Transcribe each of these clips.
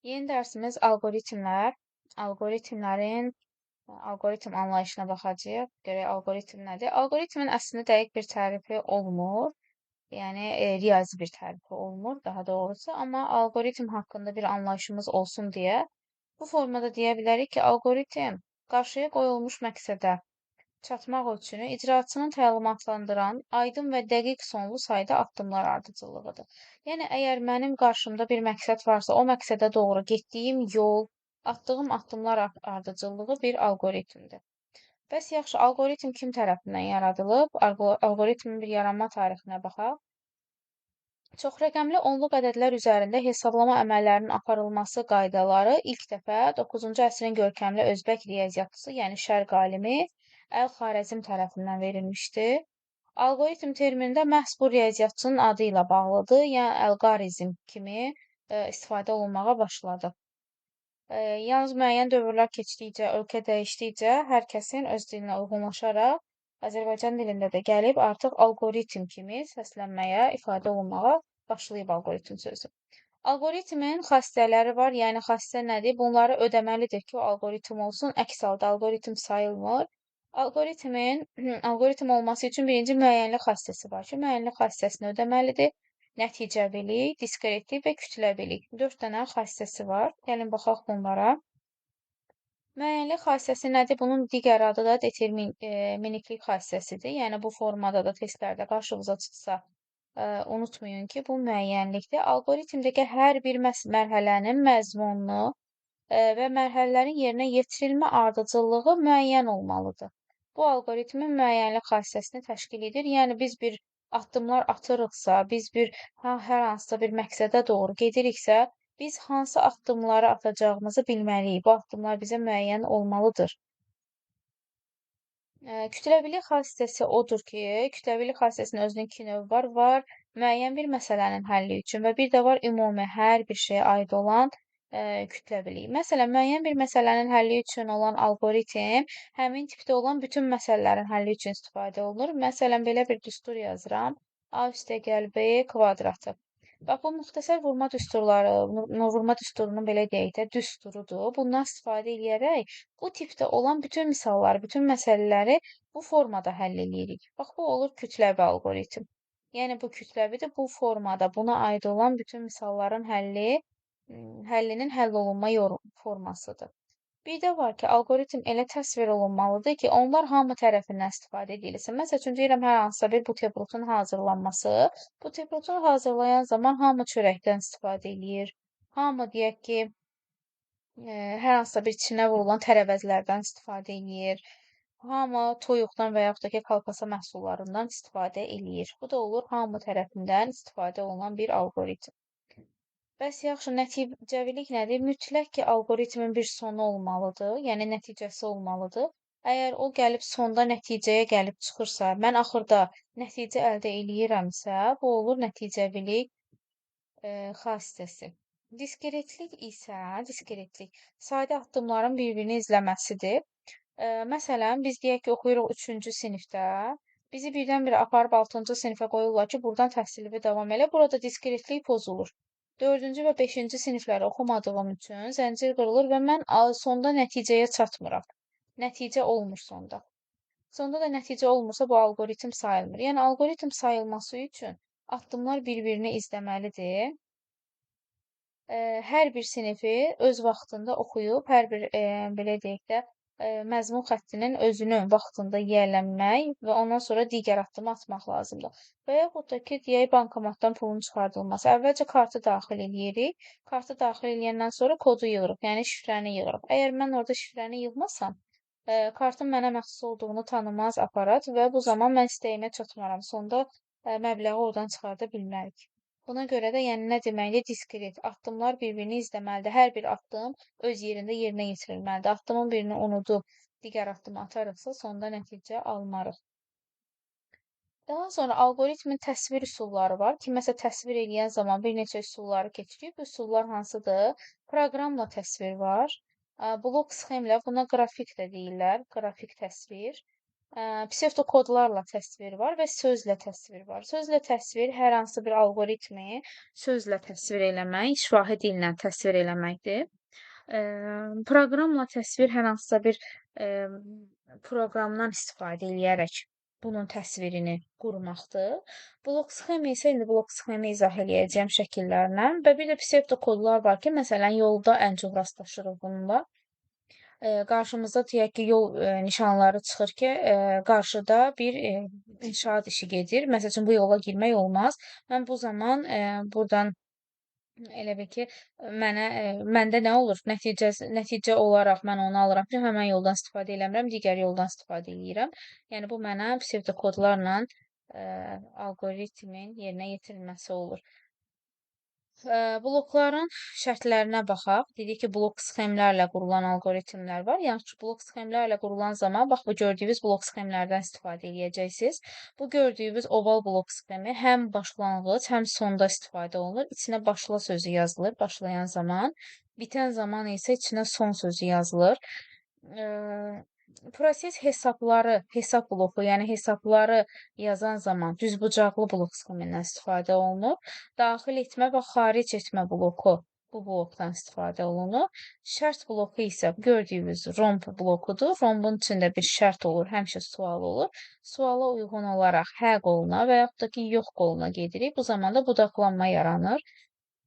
Yeni dərsimiz alqoritmlər. Alqoritmlərin alqoritm anlayışına baxacağıq. Görək alqoritm nədir? Alqoritmin əslində dəqiq bir tərifi olmur. Yəni riyazi bir tərifi olmur, daha doğrusu. Amma alqoritm haqqında bir anlayışımız olsun deyə bu formada deyə bilərik ki, alqoritm qarşıya qoyulmuş məqsədə çatmaq üçün icraçının təlimatlandıran aydın və dəqiq sonlu sayda addımlar ardıcıllığıdır. Yəni, əgər mənim qarşımda bir məqsəd varsa, o məqsədə doğru getdiyim yol, atdığım addımlar ardıcıllığı bir alqoritmdir. Bəs yaxşı, alqoritm kim tərəfindən yaradılıb? Alqoritmin bir yaranma tarixinə baxaq. Çox rəqəmli onluq ədədlər üzərində hesablama əməllərinin aparılması qaydaları ilk dəfə 9-cu əsrin görkəmli özbək riyaziyyatçısı, yəni şərq alimi Əl-Xarəzm tərəfindən verilmişdi. Alqoritm termini də məhz bu riyaziyyatçının adı ilə bağlıdır, yəni Əl-Xarəzm kimi istifadə olunmağa başladı. Yalnız müəyyən dövrlər keçdikcə, ölkə dəyişdikcə hər kəsin öz dilinə uyğunlaşaraq Azərbaycan dilində də gəlib artıq alqoritm kimi səslənməyə, ifadə olunmağa başlayıb alqoritm sözü. Alqoritmin xassələri var, yəni xassə nədir? Bunları ödəməlidir ki, o alqoritm olsun, əks halda alqoritm sayılmır. Alqoritmin alqoritm olması üçün birinci müəyyənlik xassəsi var ki, müəyyənlik xassəsini ödəməlidir. Nəticəvilik, diskretlik və kütləvilik. 4 dənə xassəsi var. Gəlin baxaq bunlara. Müəyyənlik xassəsi nədir? Bunun digər adı da determiniklik xassəsidir. Yəni bu formada da testlərdə qarşınıza çıxsa, unutmayın ki, bu müəyyənlikdir. Alqoritmdəki hər bir mərhələnin məzmununu və mərhələlərin yerinə yetirilmə ardıcıllığı müəyyən olmalıdır. Bu alqoritmin müəyyənlik xassəsini təşkil edir. Yəni biz bir addımlar atırıqsa, biz bir hər hansısa bir məqsədə doğru gediriksə, biz hansı addımları atacağımızı bilməliyik. Bu addımlar bizə müəyyən olmalıdır. Kütləvilik xassəsi odur ki, kütləvilik xassəsinin özünün iki növü var. Var müəyyən bir məsələnin həlli üçün və bir də var ümumi, hər bir şeyə aid olan kütləvilik. Məsələn, müəyyən bir məsələnin həlli üçün olan alqoritm həmin tipdə olan bütün məsələlərin həlli üçün istifadə olunur. Məsələn, belə bir düstur yazıram. A üstəgəl B kvadratı. Bax, bu müxtəsər vurma düsturları, vurma düsturunun belə deyək də düsturudur. Bundan istifadə eləyərək bu tipdə olan bütün misalları, bütün məsələləri bu formada həll eləyirik. Bax, bu olur kütləvi alqoritm. Yəni, bu kütləvidir. Bu formada buna aid olan bütün misalların həllinin həll olunma formasıdır. Bir də var ki, alqoritm elə təsvir olunmalıdır ki, onlar hamı tərəfindən istifadə edilsin. Məsəl üçün, deyirəm, hər hansısa bir buterbrodun hazırlanması. Buterbrodu hazırlayan zaman hamı çörəkdən istifadə eləyir. Hamı, deyək ki, hər hansısa bir içinə vurulan tərəvəzlərdən istifadə eləyir. Hamı toyuqdan və yaxud da ki, kolbasa məhsullarından istifadə eləyir. Bu da olur hamı tərəfindən istifadə olunan bir alqoritm. Bəs yaxşı, nəticəvilik nədir? Mütləq ki, alqoritmin bir sonu olmalıdır, yəni nəticəsi olmalıdır. Əgər o gəlib sonda nəticəyə gəlib çıxırsa, mən axırda nəticə əldə eləyirəmsə, bu olur nəticəvilik xassəsi. Diskretlik isə, diskretlik sadə addımların bir-birini izləməsidir. Məsələn, biz deyək ki, oxuyuruq 3-cü sinifdə. Bizi birdən-birə aparıb 6-cı sinifə qoyurlar ki, buradan təhsilini davam elə. Burada diskretlik pozulur. 4-cü və 5-ci sinifləri oxumadığım üçün zəncir qırılır və mən sonda nəticəyə çatmıram. Nəticə olmur sonda. Sonda da nəticə olmursa, bu alqoritm sayılmır. Yəni, alqoritm sayılması üçün addımlar bir-birini izləməlidir. Hər bir sinifi öz vaxtında oxuyub, hər bir, belə deyək də, məzmun xəttinin özünü vaxtında yiyələnmək və ondan sonra digər addımı atmaq lazımdır. Və yaxud da ki, deyək, bankomatdan pulun çıxardılması. Əvvəlcə kartı daxil eləyirik. Kartı daxil eləyəndən sonra kodu yığırıq, yəni şifrəni yığırıq. Əgər mən orada şifrəni yığmasam, kartın mənə məxsus olduğunu tanımaz aparat və bu zaman mən istəyimə çatmaram. Sonda məbləği oradan çıxarda bilmərik. Buna görə də, yəni nə deməkdir? Diskret. Addımlar bir-birini izləməlidir. Hər bir addım öz yerində yerinə yetirilməlidir. Addımın birini unudub digər addımı atarıqsa, sonda nəticə almarıq. Daha sonra alqoritmin təsvir üsulları var. Kiməsə təsvir eləyən zaman bir neçə üsulları keçirik. Bu üsullar hansıdır? Proqramla təsvir var. Blok sxemlə, buna qrafik də deyirlər. Qrafik təsvir. Psevdokodlarla təsvir var və sözlə təsvir var. Sözlə təsvir hər hansı bir alqoritmi sözlə təsvir eləmək, şifahi dillə təsvir eləməkdir. Proqramla təsvir hər hansısa bir proqramdan istifadə eləyərək bunun təsvirini qurmaqdır. Blok sxemi isə indi blok sxemi izah eləyəcəyəm şəkillərlə və bir də psevdokodlar var ki, məsələn, yolda ən çox rastlaşırıq bununla. Qarşımızda deyək ki, yol nişanları çıxır ki, qarşıda bir inşaat işi gedir. Məsəl üçün, bu yola girmək olmaz. Mən bu zaman buradan elə bil ki, mənə məndə nə olur? Nəticə olaraq mən onu alıram ki, həmən yoldan istifadə eləmirəm, digər yoldan istifadə eləyirəm. Yəni, bu mənə psevdokodlarla alqoritmin yerinə yetirilməsi olur. Blokların şərtlərinə baxaq. Dedik ki, blok sxemlərlə qurulan alqoritmlər var. Yəni ki, blok sxemlərlə qurulan zaman, bax, bu gördüyünüz blok sxemlərdən istifadə eləyəcəksiniz. Bu gördüyünüz oval blok sxemi həm başlanğıc, həm sonda istifadə olunur. İçinə başla sözü yazılır başlayan zaman. Bitən zaman isə içinə son sözü yazılır. Proses hesabları, hesab bloku, yəni hesabları yazan zaman düzbucaqlı blok sxemindən istifadə olunur. Daxil etmə və xaric etmə bloku bu blokdan istifadə olunur. Şərt bloku isə gördüyünüz romb blokudur. Rombun içində bir şərt olur, həmişə sual olur. Suala uyğun olaraq hə qoluna və yaxud da ki, yox qoluna gedirik. Bu zaman da budaqlanma yaranır.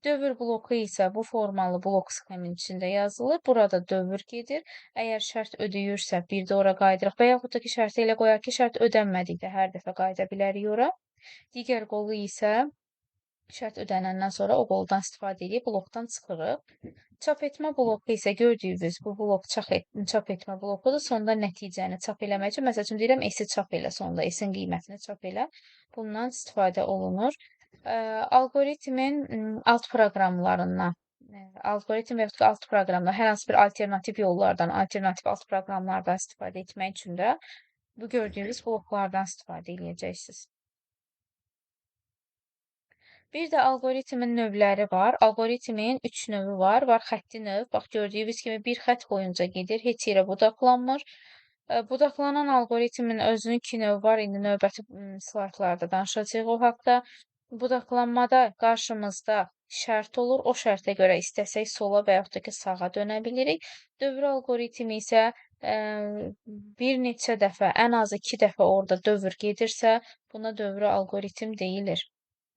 Dövr bloku isə bu formalı blok sxeminin içində yazılır. Burada dövr gedir. Əgər şərt ödəyirsə, bir də ora qayıdırıq və yaxud da ki, şərti elə qoyaq ki, şərt ödənmədikdə hər dəfə qayıda bilərik ora. Digər qolu isə şərt ödənəndən sonra o qoldan istifadə edib blokdan çıxırıq. Çap etmə bloku isə gördüyünüz bu blok çap etmə blokudur. Sonda nəticəni çap eləmək üçün, məsəl üçün deyirəm, S-i çap elə, sonda S-in qiymətini çap elə. Bundan istifadə olunur. Alqoritmin alt proqramlarından, alqoritm və yaxud da alt proqramlar, hər hansı bir alternativ yollardan, alternativ alt proqramlardan istifadə etmək üçün də bu gördüyünüz bloklardan istifadə edəcəksiniz. Bir də alqoritmin növləri var. Alqoritmin 3 növü var. Var xətti növ. Bax, gördüyünüz kimi bir xətt boyunca gedir, heç yerə budaqlanmır. Budaqlanan alqoritmin özünün 2 növü var. İndi növbəti slaytlarda danışacağıq o haqda. Budaqlanmada qarşımızda şərt olur. O şərtə görə istəsək sola və yaxud da ki, sağa dönə bilirik. Dövr alqoritmi isə bir neçə dəfə, ən az 2 dəfə orada dövr gedirsə, buna dövrü alqoritm deyilir.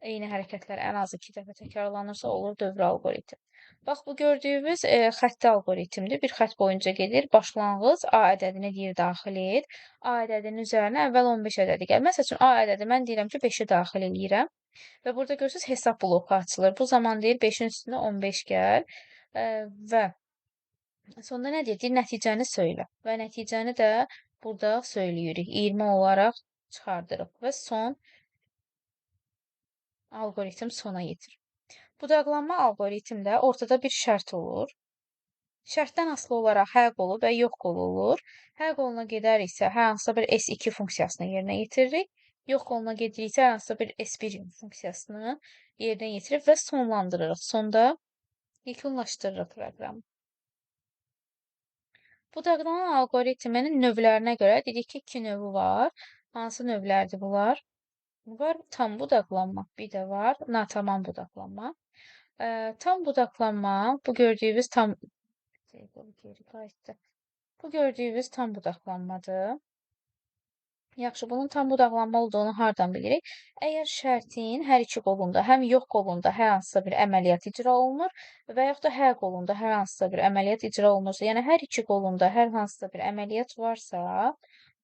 Eyni hərəkətlər ən az 2 dəfə təkrarlanırsa, olur dövrü alqoritm. Bax, bu gördüyümüz xətti alqoritmdir. Bir xətt boyunca gedir. Başlanğıc A ədədini deyir, daxil et. A ədədinin üzərinə əvvəl 15 ədədi gəlir. Məsəl üçün, A ədədi mən deyirəm ki, 5-i daxil eləyirəm. Və burada görürsünüz, hesab bloku açılır. Bu zaman deyir, 5-in üstünə 15 gəl. Və sonda nə deyir? Deyir, nəticəni söylə. Və nəticəni də burada söyləyirik. 20 olaraq çıxardırıq. Və son alqoritm sona yetir. Budaqlanma alqoritmdə ortada bir şərt olur. Şərtdən asılı olaraq hə qolu və yox qolu olur. Hə qoluna gedəriksə, hər hansısa bir S2 funksiyasını yerinə yetiririk. Yox qoluna gediriksə, hər hansısa bir S1 funksiyasını yerinə yetirib və sonlandırırıq. Sonda yekunlaşdırırıq proqramı. Budaqlanan alqoritmin növlərinə görə dedik ki, 2 növü var. Hansı növlərdir bunlar? Var tam budaqlanma, bir də var natamam budaqlanma. Tam budaqlanma, bu gördüyünüz tam geri qayıtdı. Bu gördüyünüz tam budaqlanmadır. Yaxşı, bunun tam budaqlanma olduğunu hardan bilirik? Əgər şərtin hər iki qolunda, həm yox qolunda hər hansısa bir əməliyyat icra olunur və yaxud da hə qolunda hər hansısa bir əməliyyat icra olunursa, yəni hər iki qolunda hər hansısa bir əməliyyat varsa,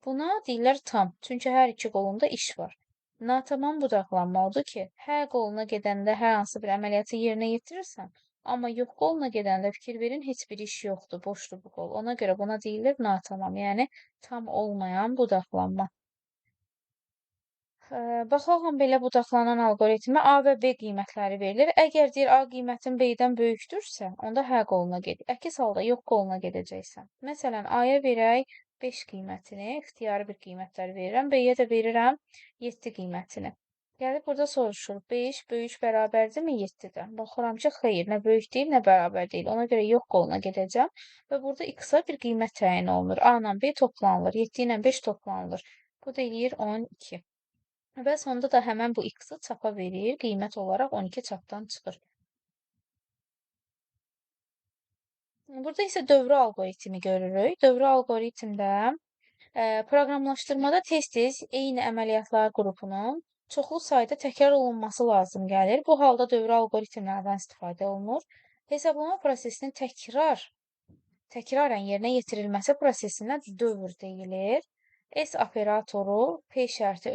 buna deyirlər tam. Çünki hər iki qolunda iş var. Natamam budaqlanma odur ki, hə qoluna gedəndə hər hansı bir əməliyyatı yerinə yetirirsən, amma yox qoluna gedəndə fikir verin, heç bir iş yoxdur, boşdur bu qol. Ona görə buna deyilir natamam, yəni tam olmayan budaqlanma. Baxalım belə budaqlanan alqoritmə A və B qiymətləri verilir. Əgər deyir A qiymətin B-dən böyükdürsə, onda hə qoluna gedir. Əks halda yox qoluna gedəcəksən. Məsələn, A-ya verək 5 qiymətini, ixtiyari bir qiymətlər verirəm. B-yə də verirəm 7 qiymətini. Gəlib burada soruşur, 5 böyük bərabərdirmi 7-dən? Baxıram ki, xeyr, nə böyük deyil, nə bərabər deyil. Ona görə yox qoluna gedəcəm və burada x-a bir qiymət təyin olunur. A ilə B toplanılır, 7 ilə 5 toplanılır. Bu da eləyir 12. Və sonda da həmən bu x-ı çapa verir, qiymət olaraq 12 çapdan çıxır. Burada isə dövrə alqoritmi görürük. Dövrə alqoritmdə proqramlaşdırmada tez-tez eyni əməliyyatlar qrupunun çoxlu sayda təkrar olunması lazım gəlir. Bu halda dövrə alqoritmlərdən istifadə olunur. Hesablama prosesinin təkrarən yerinə yetirilməsi prosesinə dövr deyilir. S operatoru P şərti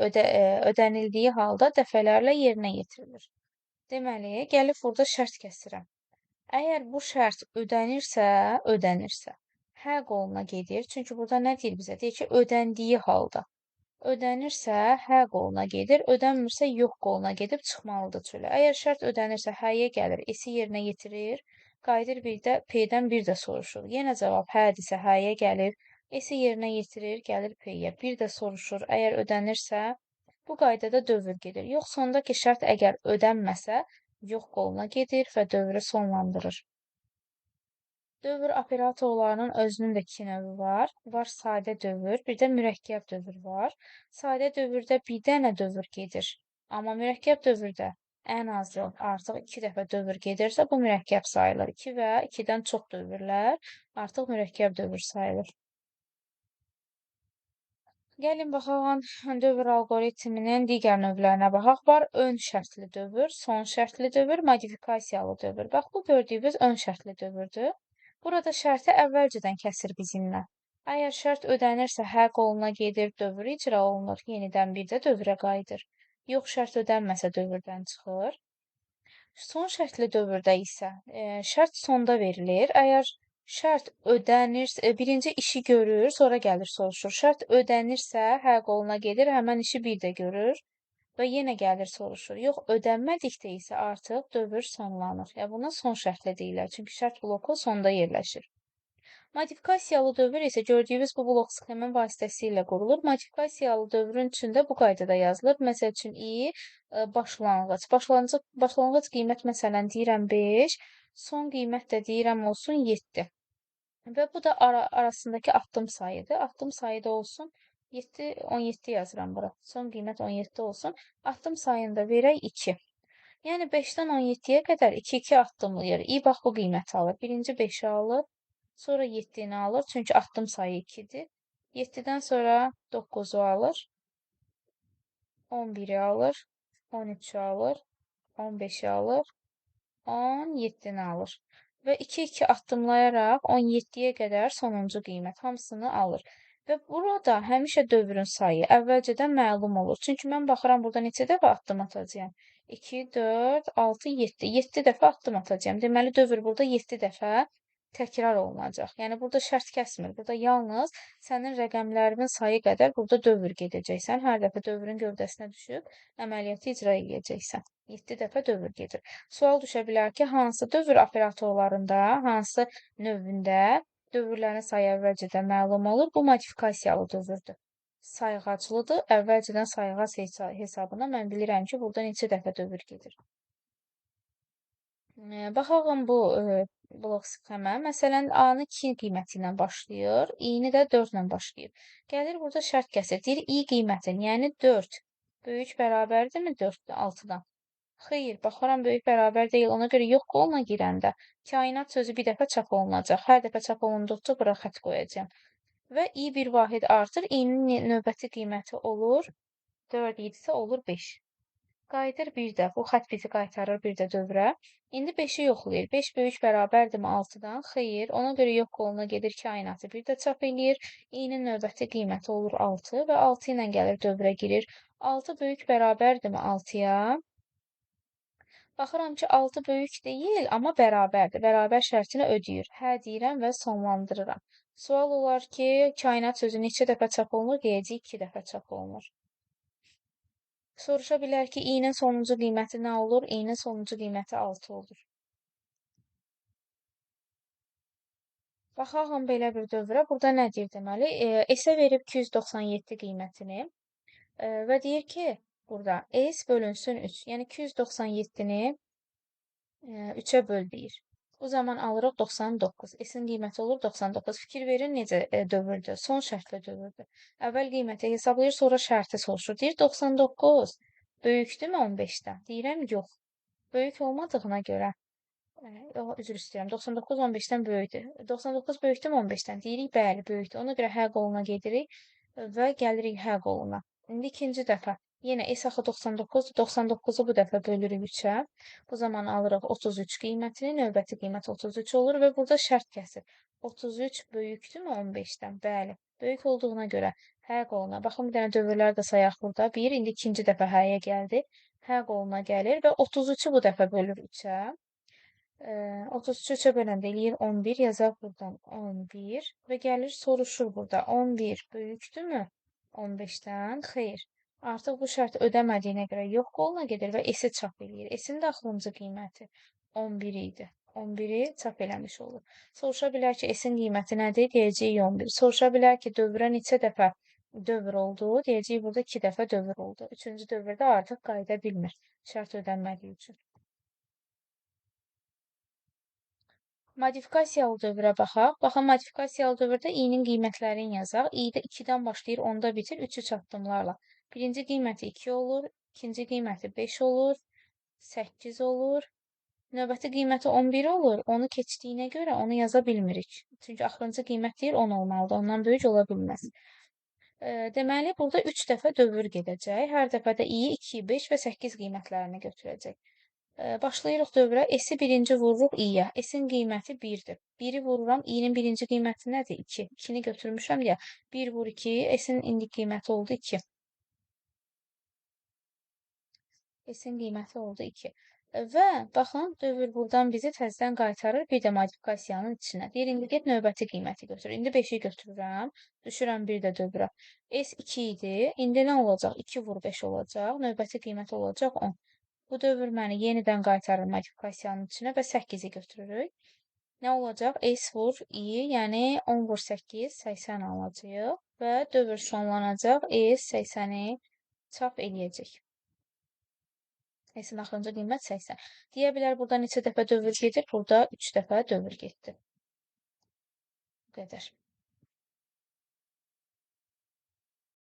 ödənildiyi halda dəfələrlə yerinə yetirilir. Deməli, gəlib burada şərt kəsirəm. Əgər bu şərt ödənirsə, hə qoluna gedir. Çünki burada nə deyir bizə? Deyir ki, ödəndiyi halda. Ödənirsə, hə qoluna gedir, ödənmirsə, yox qoluna gedib çıxmalıdır çölə. Əgər şərt ödənirsə, həyə gəlir, S-i yerinə yetirir, qayıdır bir də P-dən bir də soruşur. Yenə cavab hədirsə, həyə gəlir, S-i yerinə yetirir, gəlir P-yə. Bir də soruşur, əgər ödənirsə, bu qaydada dövr gedir. Yox, sondakı şərt əgər ödənməsə, yox qoluna gedir və dövrü sonlandırır. Dövr operatorlarının özünün də iki növü var. Var sadə dövr, bir də mürəkkəb dövr var. Sadə dövrdə bir dənə dövr gedir. Amma mürəkkəb dövrdə ən azı artıq 2 dəfə dövr gedirsə, bu mürəkkəb sayılır. 2 və 2-dən çox dövrlər artıq mürəkkəb dövr sayılır. Gəlin baxaq dövr alqoritminin digər növlərinə baxaq. Var ön şərtli dövr, son şərtli dövr, modifikasiyalı dövr. Bax, bu gördüyümüz ön şərtli dövrdür. Burada şərti əvvəlcədən kəsir bizimlə. Əgər şərt ödənirsə, hə qoluna gedir, dövr icra olunur, yenidən bir də dövrə qayıdır. Yox, şərt ödənməsə dövrdən çıxır. Son şərtli dövrdə isə şərt sonda verilir. Əgər şərt ödənirsə, birinci işi görür, sonra gəlir soruşur. Şərt ödənirsə, hə qoluna gedir, həmən işi bir də görür və yenə gəlir soruşur. Yox, ödənmədikdə isə artıq dövr sonlanır. Yəni, buna son şərtli deyirlər. Çünki şərt bloku sonda yerləşir. Modifikasiyalı dövr isə gördüyünüz bu blok sxemin vasitəsilə qurulur. Modifikasiyalı dövrün içində bu qaydada yazılır. Məsəl üçün, i başlanğıc. Başlanğıc qiymət məsələn deyirəm 5, son qiymət də deyirəm olsun 7. Və bu da arasındakı addım sayıdır. Addım sayı da olsun 7, 17 yazıram bura. Son qiymət 17 olsun. Addım sayını da verək 2. Yəni 5-dən 17-yə qədər 2-2 addımlayır. İ bax bu qiyməti alır. Birinci 5-i alır. Sonra 7-ni alır. Çünki addım sayı 2-dir. 7-dən sonra 9-u alır. 11-i alır. 13-ü alır. 15-i alır. 17-ni alır. Və 2-2 addımlayaraq 17-yə qədər sonuncu qiymət hamısını alır. Və burada həmişə dövrün sayı əvvəlcədən məlum olur. Çünki mən baxıram burada neçə dəfə addım atacağam. 2, 4, 6, 7. 7 dəfə addım atacağam. Deməli, dövr burada 7 dəfə təkrar olunacaq. Yəni, burada şərt kəsmir. Burada yalnız sənin rəqəmlərinin sayı qədər burada dövr gedəcəksən. Hər dəfə dövrün gövdəsinə düşüb əməliyyatı icra edəcəksən. 7 dəfə dövr gedir. Sual düşə bilər ki, hansı dövr operatorlarında, hansı növündə dövrlərin sayı əvvəlcədən məlum olur. Bu modifikasiyalı dövrdür. Sayğaclıdır. Əvvəlcədən sayğac hesabına mən bilirəm ki, burada neçə dəfə dövr gedir. Baxalım bu blok sxemə. Məsələn, A-nı 2 qiyməti ilə başlayır, İ-ni də 4 ilə başlayır. Gəlir burada şərt kəsir. Deyir, İ qiymətin, yəni 4 böyük bərabərdirmi 4-dən, 6-dan? Xeyr, baxıram böyük bərabər deyil. Ona görə yox qoluna girəndə kainat sözü bir dəfə çap olunacaq. Hər dəfə çap olunduqca bura xətt qoyacağam. Və İ bir vahid artır. İ-nin növbəti qiyməti olur 4 idisə olur 5. Qayıdır bir də. Bu xətt bizi qaytarır bir də dövrə. İndi 5-i yoxlayır. 5 böyük bərabərdirmi 6-dan? Xeyr. Ona görə yox qoluna gedir, kainatı bir də çap eləyir. İ-nin növbəti qiyməti olur 6 və 6 ilə gəlir dövrə girir. 6 böyük bərabərdirmi 6-ya? Baxıram ki, 6 böyük deyil, amma bərabərdir. Bərabər şərtini ödəyir. Hə deyirəm və sonlandırıram. Sual olar ki, kainat sözü neçə dəfə çap olunur? Deyəcəyik 2 dəfə çap olunur. Soruşa bilər ki, İ-nin sonuncu qiyməti nə olur? İ-nin sonuncu qiyməti 6 olur. Baxalım belə bir dövrə. Burada nə deyir deməli? S-ə verib 297 qiymətini və deyir ki, Burada S bölünsün 3. Yəni 297-ni 3-ə böl deyir. O zaman alırıq 99. S-in qiyməti olur 99. Fikir verin necə dövürdü? Son şərtlə dövürdü. Əvvəl qiyməti hesablayır, sonra şərti soruşur. Deyir 99 böyükdürmü 15-dən? Deyirəm yox. Böyük olmadığına görə, üzr istəyirəm, 99 15-dən böyükdür. 99 böyükdürmü 15-dən? Deyirik bəli, böyükdür. Ona görə hə qoluna gedirik və gəlirik hə qoluna. İndi ikinci dəfə. Yenə S axı 99, 99-u bu dəfə bölürük 3-ə. Bu zaman alırıq 33 qiymətini, növbəti qiymət 33 olur və burada şərt kəsir. 33 böyükdürmü 15-dən? Bəli, böyük olduğuna görə hə qoluna. Baxın, bir dənə dövrlər də sayaq burada. 1, indi ikinci dəfə həyə gəldi. Hə qoluna gəlir və 33-ü bu dəfə bölür 3-ə. 33-ü 3-ə böləndə eləyir 11, yazaq buradan 11 və gəlir soruşur burada 11 böyükdürmü 15-dən? Xeyr. Artıq bu şərti ödəmədiyinə görə yox qoluna gedir və S-i çap eləyir. S-in də axırıncı qiyməti 11 idi. 11-i çap eləmiş olur. Soruşa bilər ki, S-in qiyməti nədir? Deyəcəyik 11. Soruşa bilər ki, dövrə neçə dəfə dövr oldu? Deyəcəyik burada 2 dəfə dövr oldu. Üçüncü dövrdə artıq qayıda bilmir. Şərt ödənmədiyi üçün. Modifikasiyalı dövrə baxaq. Baxın, modifikasiyalı dövrdə i-nin qiymətlərini yazaq. İ-də 2-dən başlayır, 10-da bitir, 3-3 addımlarla. Birinci qiyməti 2 olur, ikinci qiyməti 5 olur, 8 olur. Növbəti qiyməti 11 olur. Onu keçdiyinə görə onu yaza bilmirik. Çünki axırıncı qiymət deyir 10 olmalıdır. Ondan böyük ola bilməz. Deməli, burada 3 dəfə dövr gedəcək. Hər dəfədə i 2, 5 və 8 qiymətlərini götürəcək. Başlayırıq dövrə. S-i birinci vururuq i-yə. S-in qiyməti 1-dir. 1-i vururam. İ-nin birinci qiyməti nədir? 2. 2-ni götürmüşəm ya. 1 vur 2. S-in indi qiyməti oldu 2. S-in qiyməti oldu 2. Və baxın, dövr buradan bizi təzədən qaytarır bir də modifikasiyanın içinə. Deyir, indi get növbəti qiyməti götür. İndi 5-i götürürəm. Düşürəm bir də dövrə. S 2 idi. İndi nə olacaq? 2 vur 5 olacaq. Növbəti qiymət olacaq 10. Bu dövr məni yenidən qaytarır modifikasiyanın içinə və 8-i götürürük. Nə olacaq? S vur I, yəni 10 vur 8, 80 alacaq və dövr sonlanacaq. S 80-i çap eləyəcək. S-in axırıncı qiymət 80. Deyə bilər, burada neçə dəfə dövr gedir? Burada 3 dəfə dövr getdi. Bu qədər.